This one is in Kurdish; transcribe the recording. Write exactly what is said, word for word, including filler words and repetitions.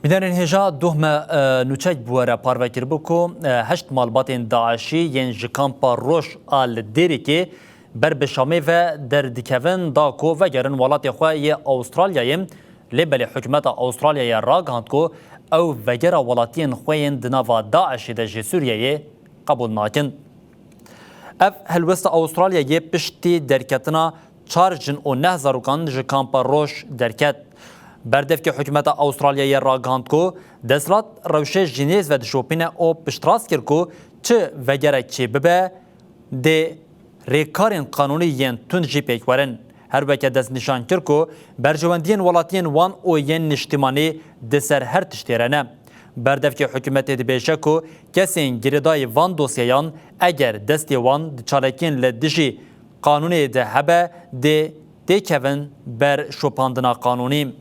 Bînerên hêja, doh me, e, nûçek bi we re parve kiribû ku, e, heşt malbatên DAIŞî yên ji kampa Roj a li Dêrikê ber bi Şamê ve derdikevin da ku vegerin welatê xwe yê Awustralyayê, lê belê hikûmeta Awustralyayê ragihand ku ew vegera welatiyên xwe yên di nava DAIŞê de ji Sûriyeyê qebûl nakin. Ev helwesta Awustralyayê piştî derketina çar jin û neh zarokan ji kampa Roj derket. Berdevkê hikûmeta Awustralyayê ragihand ku desthilat rewşê ji nêz ve dişopîne û piştrast kir ku çi vegerek çêbibe, dê rêkarên qanûnî yên tund jî pêk werin. Her weke destnîşan kir ku berjewendiyên welatiyên wan û yên niştimanî di ser her tiştê re ne. Berdevkê hikûmetê dibêje ku kesên girêdayî van dosyeyan, eger destê wan di çalakiyên li dijî qanûnê de hebe, dê têkevin ber şopandina qanûnî.